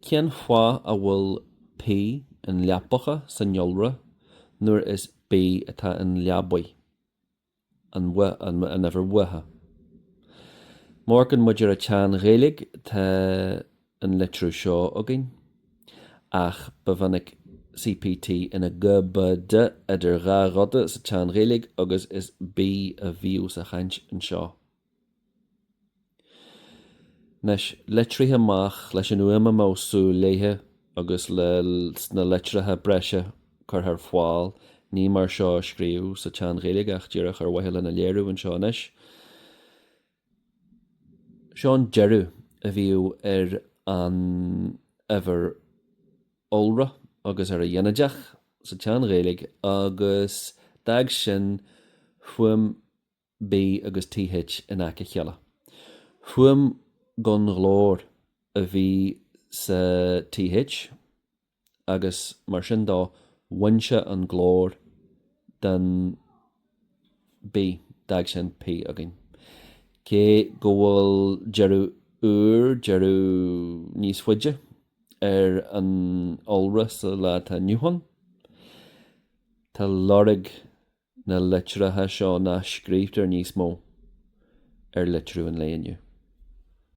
Cén fáth a bhfuil P in leapacha san iolra nuair is B atá in leabaidh, an uimhir uatha? Má amharcann muid ar an tSean-Ghaeilge tá an litriú seo againn, ach ba mhinic cpt ina g, b, d idir dhá ghuta sa tSean-Ghaeilge agus is B a bhíodh sa chaint anseo. Anois, litrithe amach leis an fhuaim a mbeadh súil léithe agus leis na litreacha breise curtha ar fáil, ní mar seo a scríobhadh sa tSean-Ghaeilge ach díreach ar mhaithe lena léiriú anseo anois. Seo an deireadh a bhíodh ar an uimhir iolra agus ar a ghinideach sa tSean-Ghaeilge agus d'fhág sin fuaim B agus TH in aice a chéile. Fuaim gan ghlór a bhí sa TH agus mar sin dó bhain sé an glór den B, d'fhág sin P againn. Cé go bhfuil deireadh úr, deireadh níos faide ar an iolra sa lá atá inniu ann, tá lorg na litreacha seo nach scríobhtar níos mó ar litriú an lae inniu.